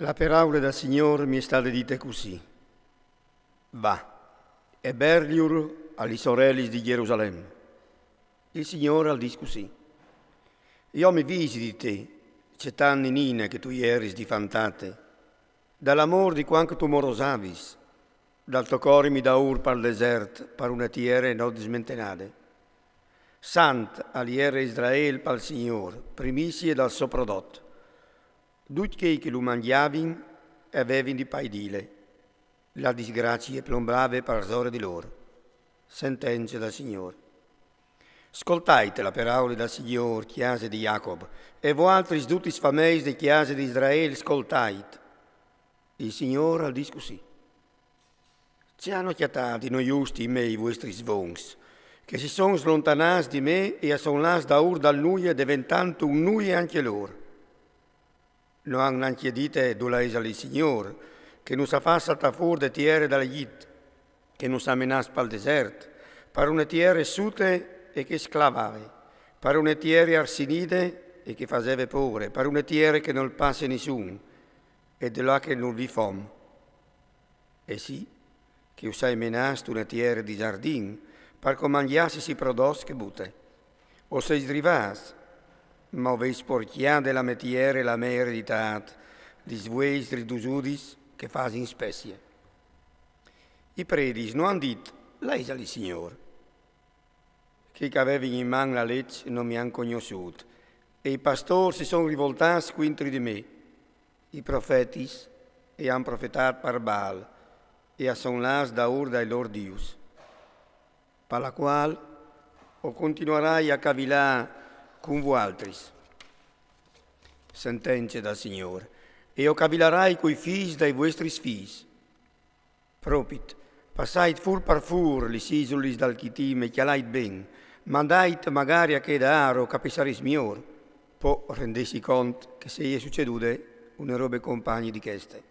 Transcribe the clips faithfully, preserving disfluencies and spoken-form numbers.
La peraule dal Signôr mi è stade dite cussì: Va, e bèrliur a lis orelis di Jerusalem. Il Signôr al dîs cussì: Jo mi visi di te, cetât ninine che tu jeris difantade, dal amôr di cuant che tu morosavis, dal to corimi daûr pal desert, par une tiere no dismentenade. Sant al jere Israel pal Signôr, primizie dal so prodot. Ducj chei che lu mangjavin e vevin di paidîle. La disgracie plombave parsore di lôr. Sentence dal Signôr. Scoltait la peraule dal Signôr, cjase di Jacob, e voaltris dutis fameis de cjase di Israel, scoltait. Il Signôr al dîs cussì: Ce àn cjatât di no just i me i vuestris vons, che si son slontanâts di me e a son lâts daûr dal nuie, deventant un nuie ancje lôr. No àn nancje dite dulà isal il Signôr, che nus à fat saltâ fûr de tiere dal Egjit, che nus à menâts pal desert, par une tiere sute e che sclavave, par une tiere arsinide e che faseve pôre, par une tiere che nol passe nissun, e dulà che nol vîf om. E sì, che us ai menâts tune tiere di zardin, par comandjâsi si prodots che bute. O seis rivâts, ma o veis sporcjade la mê tiere e la mê ereditât, lis vuestris dusudis che fasin specie. I predis no àn dit: Là isal il Signôr. Chei che a vevin in man la leç no mi àn cognossût, e i pastôrs si son rivoltâts cuintri di me. I profetis e àn profetât par Baal, e a son lâts daûr dai lôr dius. Par la cuâl o continuarai a cavilâ cun vualtris. Sentence dal Signôr. E o cavilarai cui fîs dai vuestris fîs. Propit, passait fûr par fûr lis isulis dal Chitim e cjalait ben, mandait magari a chê dâr, o capissareis miôr, po rendêsi cont che se e je sucedude une robe compagne di cheste.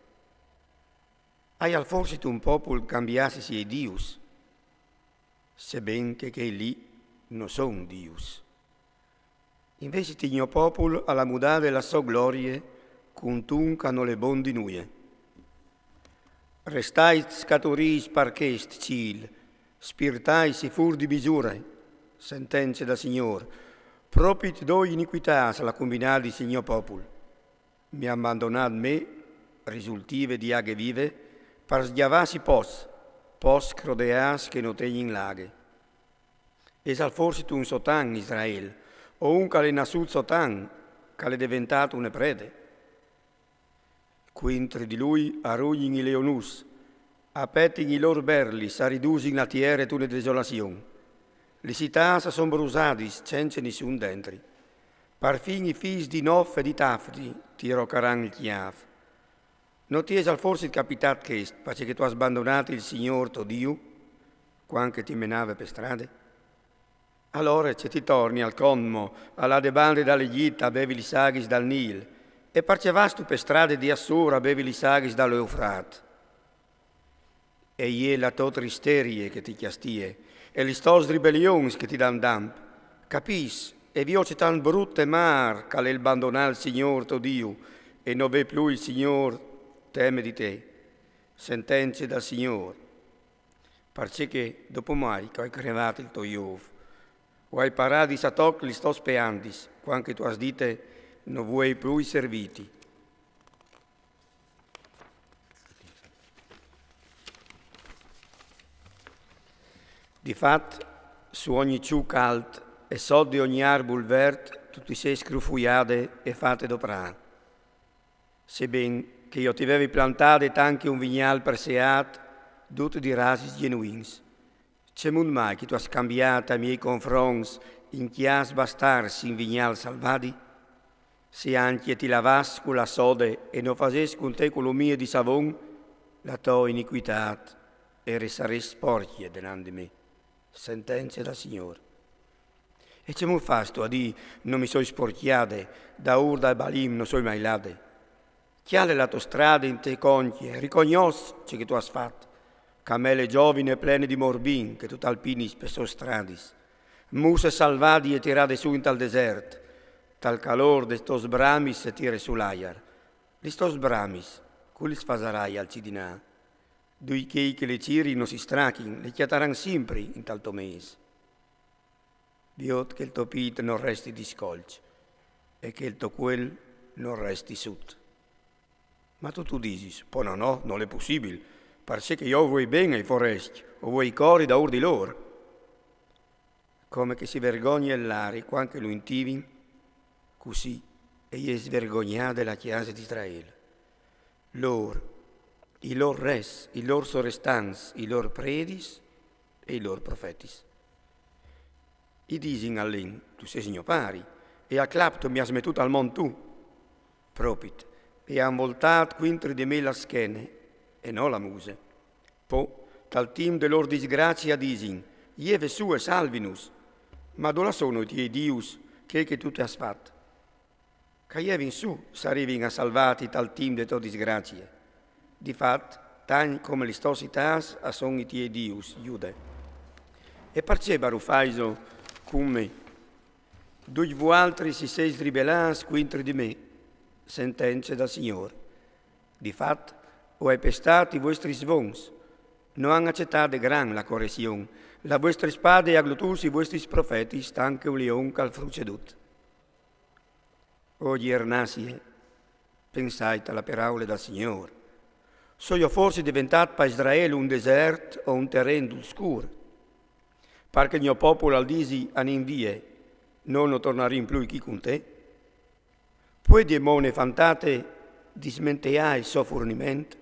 Aial forsit un popul cambiât i siei dius, seben che chei li no son dius? Invezit il gno popul al à mudade la sô glorie cuntun che nol è bon di nuie. Restait scaturîts par chest, cîl, spirtaitsi fûr di misure, sentence dal Signôr, propit doi inicuitâts al à combinadis il gno popul. Mi àn bandonât me, risultive di aghe vive, par sgjavâsi pôcs, pôcs crodeâts che no tegnin la aghe. Isal forsit un sotan Israel, o un che al è nassût sotan, che al è deventât une prede? Cuintri di lui a rugnin i leonuts, a petin i lôr berlis, a ridusin la tiere tune desolazion. Lis citâts a son brusadis, cence nissun dentri. Parfin i fîs di Nof e di Tafni ti rocaran il cjâf. No ti isal forsit capitât chest, parcè che tu âs bandonât il Signôr to Diu, cuant che ti menave pe strade? Alore ce ti torni al cont mo, a lâ de bande dal Egjit a bevi lis aghis dal Nil, e parcè vâstu pe strade di Assur a bevi lis aghis dal Eufrat? E je la tô tristerie che ti cjastie, e lis tôs ribelions che ti dan damp. Capìs, e viôt tant brut e mâr che al è il bandonâ il Signôr to Diu, e no vê plui il Signôr teme di te. Sentence dal Signôr. Parcè che, dopo mai che o ai crevât il to jôf, o ai paradis a toc lis tôs peandis, cuant che tu âs dite: no vuei plui servîti. Di fat, su ogni çuc alt e sot di ogni arbul vert tu ti sês scrufuiade e fate doprâ. Seben che jo ti vevi plantade tant che un vignâl preseât, dut di rasis gjenuins. Cemût mai che tu âs cambiât ai miei confronts in cjâfs bastarts in vignâl salvadi? Se ancje ti lavàs cu la sode e no fasès cun te colomie di savon, la tô inicuitât e ressarès sporcje denant di me. Sentence dal Signôr. E cemût fâstu a dî: no mi soi sporcjade, daûr dai Balim no soi mai lade? Cjale la tô strade inte concje, ricognòs ce che tu âs fat, camele zovine plene di morbin che tu talpinis pes sôs stradis, musse salvadie tirade sù intal desert, tal calôr des tôs bramis e tire sù l'aiar. Lis tôs bramis, cui lis fasarai alcidinâ? Doi chei che le ciri no si strachin, le cjataran simpri intal to mês. Viôt che il to pît nol resti discolç e che il to cuel nol resti sut. Ma tu tu disis: po no, no, nol è pussibil, parcè che jo o vuei ben ai forescj, o vuei cori daûr di lôr. Come che si vergogne il lari cuant che lu intivin, cussì e je svergognade la cjase di Israel. Lôr, i lôr res, i lôr sorestants, i lôr predis e i lôr profetis. I disin a len: tu sês gno pari, e a clap tu mi âs metût al mont tu. Propit, e a àn voltât cuintri di me la schene, e no la muse. Po, tal timp de lôr disgracie a disin: jeve sù e salvinus. Ma dulà sono i tiei dius, chei che tu tu âs fat? Ca jevin sù, s'arivin a salvâti tal timp de tô disgracie. Di fat, tant come lis tôs citâts a son i tiei dius, Jude. E parcè barufaiso cun me? Ducj vualtris si sês ribelâts cuintri di me, sentence dal Signôr. Di fat, o ai pestât i vuestris vons, no àn acetât de gran la corezion, la vuestre spade e à glutût i vuestris profetis tant che un lion che al fruce dut. O gjernazie, pensait a la peraule dal Signôr: soi jo forsit deventât par Israel un desert o un teren dut scûr? Par che il gno popul al disi: anìn vie, nô no tornarìn plui chi cun te. Puedie mo une fantate dismenteâ il so furniment?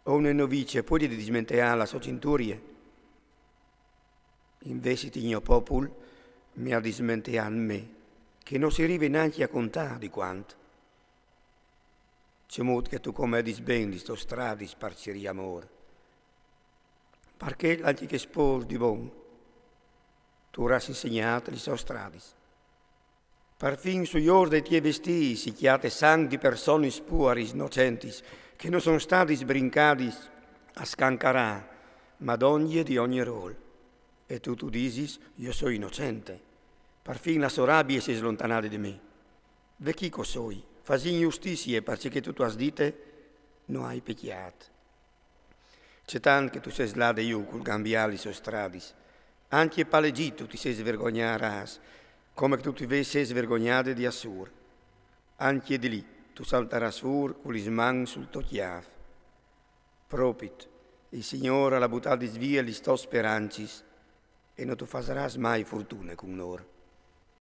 O une novice puedie dismenteâ la sô cinturie? Invezit il gno popul mi à dismenteât me, che no si rive nancje a contâ di cuant. Cemût che tu comedis ben lis tôs stradis par cirî amôr. Parcè ancje chest pôc di bon tu âs insegnât lis sôs stradis. Parfin sui ôrs dai tiei vestîts si cjate sanc di personis puaris, nocentis, che no son stadis brincadis a scancarâ, ma dongje di ogni erôr. E tu tu disis: jo soi inocente. Parfin la sô rabie si è slontanade di me. Ve chi che o soi, fasìn justizie, parcè che tu tu âs dite: no ai pecjât. Ce tant che tu sês lade jù cul gambiâ lis sôs stradis, ancje pal Egit tu ti sês vergognât, come che tu ti sês vergognade di Assûr. Ancje di li tu saltarâs fûr cu lis mans sul to cjâf. Propit, il Signôr al à butadis vie lis tôs sperancis, e no tu fasarâs mai fortune cun lôr.